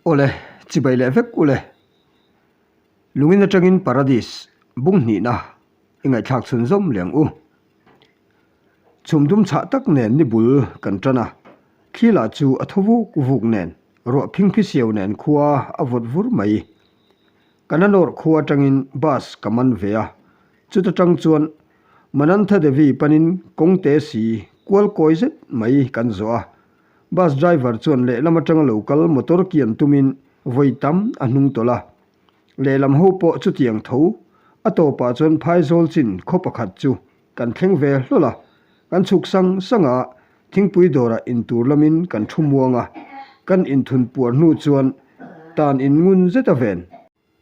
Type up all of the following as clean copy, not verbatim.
Awle, chibai leh vek ule. Lungin atangin Paradis bung hnihna i ngaihthlak chhun zawm leh ang u. Chhum dum chhah tak nen ni bul kan tan a, thli lah chu a thaw vuk vuk nen, ruah phingphi siau nen khua a vawt vur mai. Kananawr khua atangin bus ka man ve a, chuta tang chuan Manantha Devi panin kawngte si kual kawi zet mai kan zawh a. Bus driver chuan lehlam atanga lo kal motor kian tumin vawi tam a hnung tawlh a. Lehlam ho pawh chutiang tho a tawpah chuan phaizawl chin khaw pakhat chu kan thleng ve hlawl a. Kan chhuk sang sang a, thingpui dawrah intur lamin kan thu muang a. Kan inthun puar hnu chuan tan in ngun zet a ven.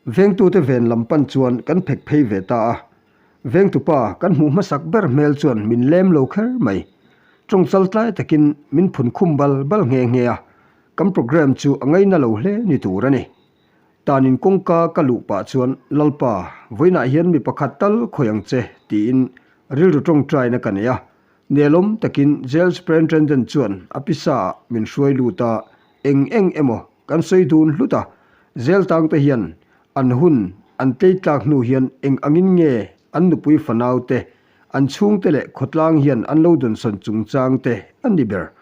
Vengtute ven lam pan chuan kan phek phei ve ta a, vengtupa kan hmuh hmasak ber hmel chuan min lem lo kher mai. Tawng chal tlai takin min phun khum bal bal nghe nghe a, kan programme chu a ngaina lo hle ni tur a ni. Tanin kawngka ka luh pah chuan, Lalpa, vawiinah hian mi pakhat tal khawi ang che, tiin rilru tawngtaina ka nei a. Nelawm takin Jail Superintendent chuan a pisa ah min hruai lut a, eng eng emaw Kan sawi dun hlut a, zel tang te hian an hun an tlei tlak hnu hian eng angin nge an nupui fanau te, an chhungte leh khawtlang hian an lo dawnsawn chungchang te a ni ber.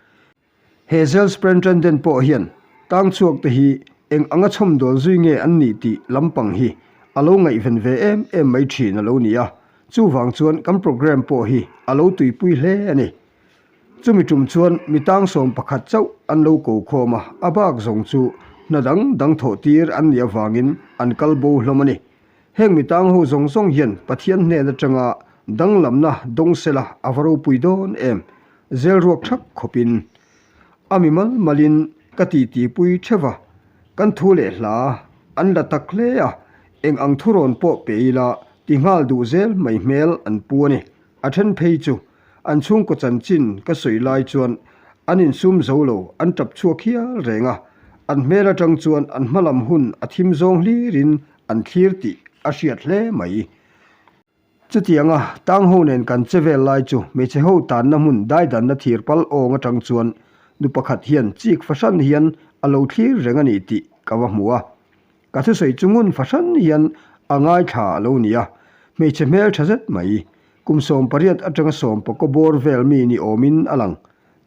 He zel Superintendent pawh hian tang chhuak te hi eng anga chhawmdawl zui nge an nih tih lampang hi a lo ngaihven ve em em mai thin a lo ni a, chuvang chuan kan programme pawh hi a lo tuipui hle a ni. Chumi tum chuan mi tangsawm pakhat chauh an lo ko khawm a, a bak zawng chu hna dang dang thawh tir an nih avangin an kal bo hlawm a ni. Heng mi tang ho zawng zawng hian Pathian hnen atanga danglamna dawng sela a va ropui dawn em? Zel ruak thak khawpin a mi mal malin ka titi pui theuh va, kan thu leh hla an la tak hle a, eng ang thurawn pawh pe ila ti nghal duh zel mai hmel an pu a ni. A then phei chu an chhungkaw chanchin ka sawi lai chuan an insum zo lo, an tap chhuak hial reng a, an hmel atang chuan an hmalam hun a thim zawng hlirin an thlir tih a hriat hle mai. Chutianga tang ho nen kan che vel lai chu hmeichhe ho tanna hmun daidanna thir pal awng atang chuan nu pakhat hian chik fahran hian a lo thlir reng a ni tih ka va hmu a. Ka thusawi chu ngun fahran hian a ngaithla a lo ni a, hmeichhe hmel tha zet mai. Kum 18 atanga sawmpakaw bawr vel mi ni awmin a lang.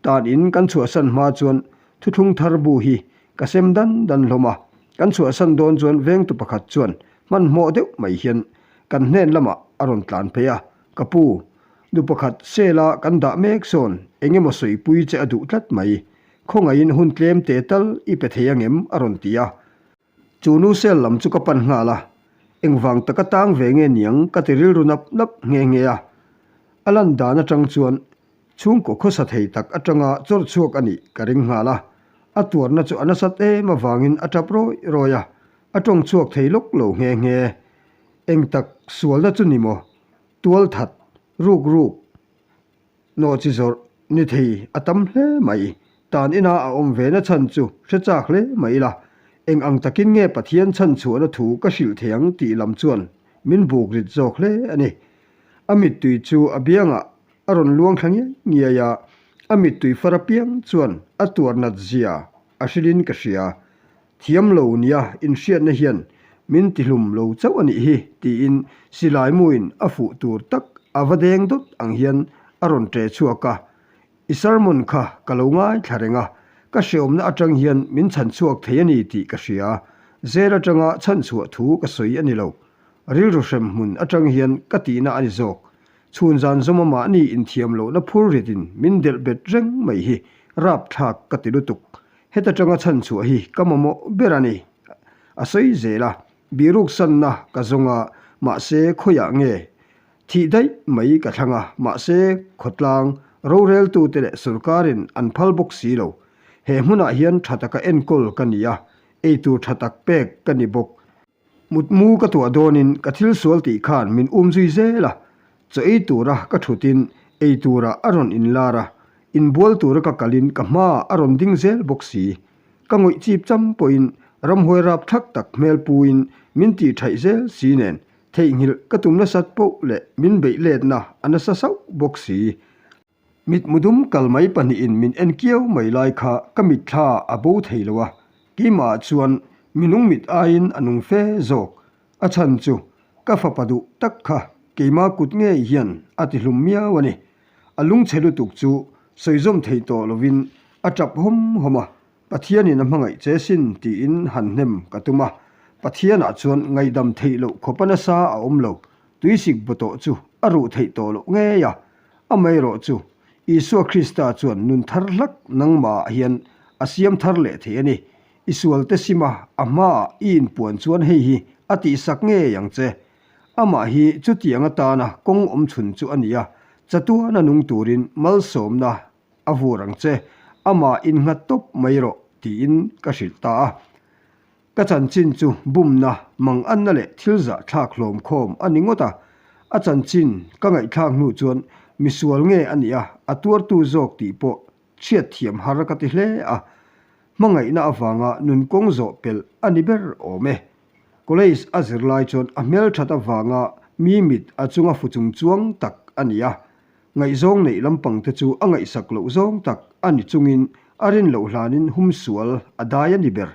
Tan in kan chhuahsan hma chuan thuthlung thar bu hi ka sem dan dan hlawm a, kan chhuahsan dawn chuan vengtu pakhat chuan hmanhmawh deuh mai hian kan hnen lamah a rawn tlan phei a, Ka pu, nu pakhat sela kan dah mek sawn eng emaw sawipui che a duh tlat mai. Khawngaihin hun tlem te tal i pe thei angem? a rawn ti a. Chu nu sel lam chu ka pan nghal a, engvang taka tang ve nge niang ka ti rilru nap nap nghe nghe a. A lan dan atang chuan chhungkaw khawsa thei tak atanga chawrh chhuak a nih ka ring nghal a. A tuarna chu a nasat em avangin a tap rawi rawi a, a tawng chhuak thei lawk lo nghe nghe. Eng tak sualna chu ni maw? Tual that, ruk ruk. Nawh chi zawrh ni thei a tam hle mai. Tan ina a awm ve na chhan chu hre chak hle mai ila. Eng ang takin nge Pathian chhan chhuahna thu ka hrilh thei ang tih lam chuan min buk rit zawk hle a ni. A mittui chu a biangah a rawn luang thla ngiai ngiai a, a mittui far apiang chuan a tuar nat zia a hrilhin ka hria. Thiam lo nia inhriatna hian min tihlum lo chauh a nih hi, tiin silai muin a fuh tur tak a va deng dawt ang hian a rawn ṭe chhuak a. I sermon kha ka lo ngaithla reng a, ka hreawmna aṭang hian min chhan chhuak thei a ni tih ka hria. Zel aṭanga chhan chhuah thu ka sawi a ni lo. Rilru hrem hmun aṭang hian ka tihna a ni zawk. Chhun zan zawma mahni inthiam lohna phur ritin min delh bet reng mai hi rapthlak ka ti lutuk. Heta tanga chhan chhuah hi ka mamawh ber a ni. A sawi zel a, bihruk sanna ka zawng a, mahse khawiah nge? Thih daih mai ka thlang a, mahse khawtlang, roreltute leh sorkarin an phal bawk si lo. He hmunah hian tha taka enkawl ka ni a, eitur tha tak pek ka ni bawk. Mutmu ka tuah dawnin ka thil sual tih khan min um zui zel a, chaw ei tura ka thutin ei tura a rawn inlar a, inbual tura ka kalin ka hmaah a rawn ding zel bawk si. Ka ngawih chip cham pawhin ramhuai rap thak tak hmel puin min tih thaih zel si nen theihnghilh ka tum nasat poh leh min beih letna a nasa sauh bawk si. Mitmu dum kal mai pahnihin min en kiau mai lai kha ka mitthla a bo thei lo a. Keimahah chuan minung mit aiin a nung fe zawk. A chhan chu ka fapa duh tak kha keima kut ngei hian a ti hlum miau a ni. A lungchhe lutuk chu sawizawm thei tawh lovin a tap hawm hawm a, Pathianin a hmangaih che sin tiin han hnem ka tum a, Pathianah chuan ngaihdam theih loh khawpa nasa a awm lo, tuisik baw tawh chu a ruh theih tawh loh ngei a. Amaherawh chu Isua Krista chuan nun thar hlak nangmahah hian a siam thar leh thei a ni. I sualte sima a hmaah i inpuan chuan hei hi a tihsak ngei ang che. Amah hi chutiang atana kawng awm chhun chu a ni a, chatuana nung turin malsawmna a vur ang che, amah innghat tawp mai rawh tiin ka hrilh ta a. Ka chanchin chu bumna, manganna leh thil zahthlak hlawm khawm a ni ngawt a. A chanchin ka ngaihthlak hnu chuan misual nge a nih a, a tuartu zawk tih pawh chhiatthiam har ka ti hle a. Hmangaihna avanga nunkawng zawh pelh a ni ber awm e. College a zir lai chuan a hmelthat avanga mi mit a chunga fu chung chuang tak a ni a. Ngaihzawng neih lampang te chu a ngaihsak loh zawng tak a ni chungin a rin loh hlanin humsual a dai a ni ber.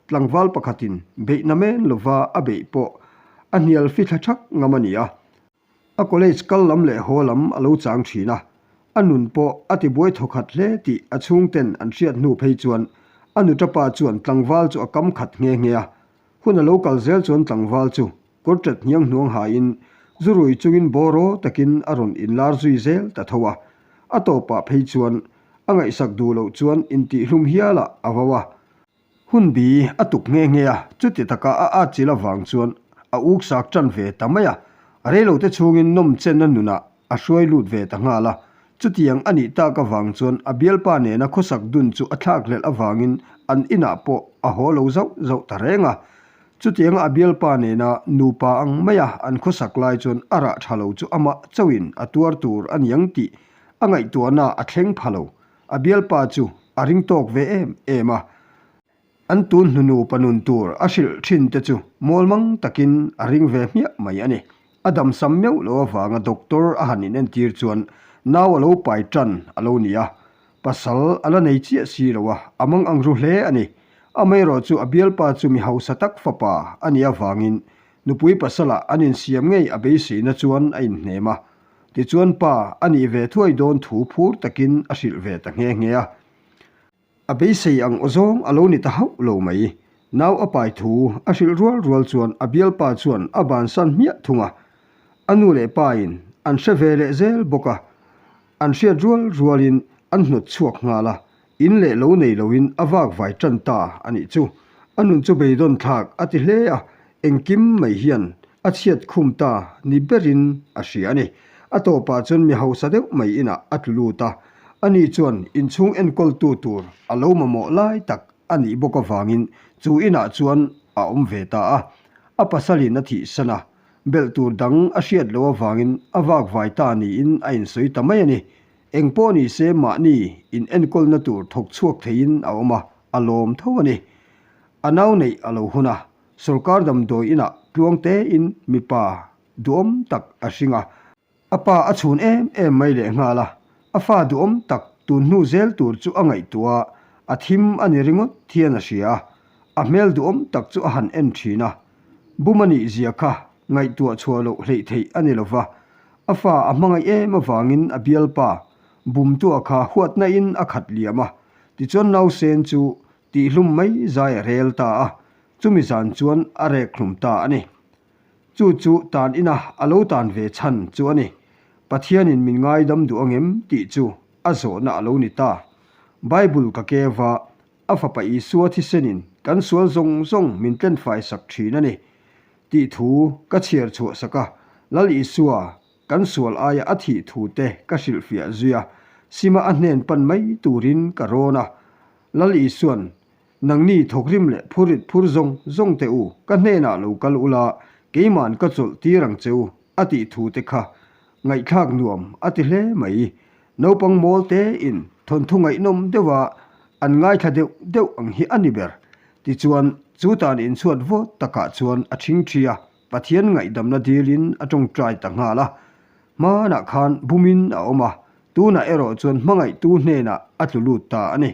Tlangval pakhatin beihna men lova a beih pawh a hnial fithla thak ngam a ni a. A college kal lam leh haw lam a lo chang thin a, a nun pawh a tibuai thawkhat hle tih a chhungten an hriat hnu phei chuan a nutapa chuan tlangval chu a kam khat nghe nghe a. Hun a lo kal zel chuan tlangval chu Kawr ṭet hniang hnuang hain zu rui chungin bawraw takin a rawn inlar zui zel ta tho a. A tawpah phei chuan a ngaihsak duh loh chuan intihhlum hialah a vau a. Hun bi a tuk nghe nghe a, chuti taka a atchilh avang chuan a uksak ṭan ve ta mai a. Reilote chhungin nawmchenna nunah a hruai lut ve ta nghal a. Chutiang a nih tak avang chuan a bialpa nena khawsak dun chu a thlakhlelh avangin an inah pawh a haw lo zauh zauh ta reng a. Chutianga a bialpa nena nupa ang maia an khawsak lai chuan a rah tha lo chu amah chauhin a tuar tur a niang tih a ngaihtuahna a thleng pha lo. A bialpa chu a ring tawk ve em em a. An tun hnu nupa nun tur a hrilh thin te chu mualmang takin a ring ve hmiah mai a ni. A damsam meuh lo avanga doctor a han inentir chuan nau a lo pai tan a lo ni a. Pasal a la nei chiah si lo a, a mang ang ru hle a ni. Amaherawh chu a bialpa chu mi hausa tak fapa a nih avangin nupui pasalah an insiam ngei a beiseina chuan a inhnem a. Tichuan pa a nih ve thuai dawn thu phur takin a hrilh ve ta nghe nghe a. A beisei ang aw zawng a lo ni ta hauh lo mai. Nau a pai thu a hrilh rual rual chuan a bialpa chuan a bansan hmiah thung a. A nu leh pa in an hre ve leh zel bawk a. An hriat rual rualin an hnawt chhuak nghal a, in leh lo nei loin a vak vai tan ta a nih chu. A nun chu beidawn thlak a ti hle a, engkim mai hian a chhiat khum ta ni berin a hria a ni. A tawpah chuan mi hausa deuh mai inah a tlu lut a, ani chuan inchhung enkawltu tur a lo mamawh lai tak a nih bawk avangin chu inah chuan a awm ve ta a. A pasalin a thihsan a, Belh tur dang a hriat loh avangin a vak vai ta niin a insawi ta mai a ni. Eng pawh ni se mahni in enkawlna tur thawk chhuak theiin a awm a, a lawm tho a ni. A nau neih a lo hun a, sawrkar damdawi inah tluang tein mipa duhawm tak a hring a. A pa a chhun em em mai leh nghal a, a fa duhawm tak tun hnu zel tur chu a ngaihtuah a, a thim a ni ringawt hian a hria a, a hmel duhawm tak chu a han en thin a. Bum a nih zia kha ngaihtuah chhuah loh hleih theih a ni lova, a fa a hmangaih em avangin a bialpa bumtua kha huatna in a khat liam a, tichuan nausen chu tihhlum mai zai a rel ta a, chumi zan chuan a rek hlum ta a ni. Chu chu tan ina a lo tan ve chhan chu a ni. Pathianin min ngaidam duh angem tih chu a zawhna a lo ni ta. Bible ka keva a fapa Isua thisenin kan sual zawng zawng min tlenfai sak thin a ni tih thu ka chhiar chhuah sak a, Lal Isua kan sual aia a thih thu te ka hrilhfiah zui a, sima a hnen pan mai turin ka rawn a. Lal Isuan Nangni thawkrim leh phurit phur zawng zawng teh u, ka hnenah lo kal ula, keima'n ka chawlh tir ang che u, a tih thu te kha ngaihthlak nuam a ti hle mai. Naupang mawl tein thawnthu ngaihnawm deuha an ngaithla deuh deuh ang hi a ni ber. Tichuan, chu tan inchhuat vawt takah chuan a ṭhingṭhi a, Pathian ngaihdamna dilin a ṭawngṭai ta nghal a. Hmanah khan bumin a awm a, tunah erawh chuan hmangaihtu hnenah a tlu lut ta a ni.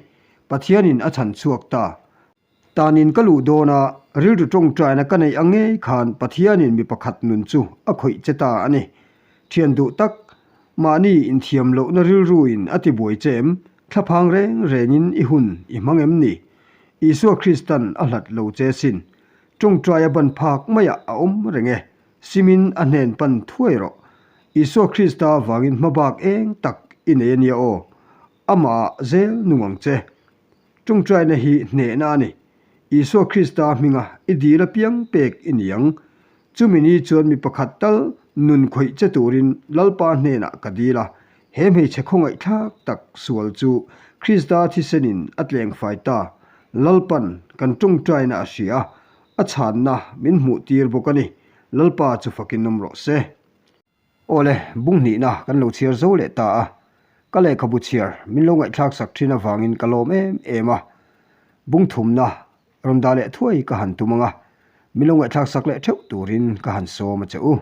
Pathianin a chhan chhuak ta. Tanin ka luh dawna rilru tawngtaina ka neih ang ngei khan Pathianin mi pakhat nun chu a khawih che ta a ni. Thian duh tak, mahni inthiam lohna rilruin a ti buai che em? Thlaphang reng rengin i hun i hmang em ni? Isua Kristan a hlat lo che sin. Tawngtaia ban phak maiah a awm reng e. Simin a hnen pan thuai rawh. Isua Krista vangin hmabak eng tak i nei a nia aw. Amah zel nung ang che. Tawngtaina hi hnehna a ni. Isua Krista hminga i dil apiang pek i ni ang. Chumi ni chuan mi pakhat tal nun khawih che turin Lalpa hnenah ka dil a, he hmeichhe khawngaihthlak tak sual chu Krista thisenin a tlengfai ta. Lalpan kan tawngtaina a hria a, a chhanna min hmuhtir bawk a ni. Lalpa chu fakin awm rawh se. Awle, bung hnihna kan lo chhiar zo leh ta a, ka lehkhabu chhiar min lo ngaihthlak sak thin avangin ka lawm em em a, bung thumna rawn dah leh thuai ka han tum ang a, min lo ngaihthlak sak leh theuh turin ka han sawm a che u.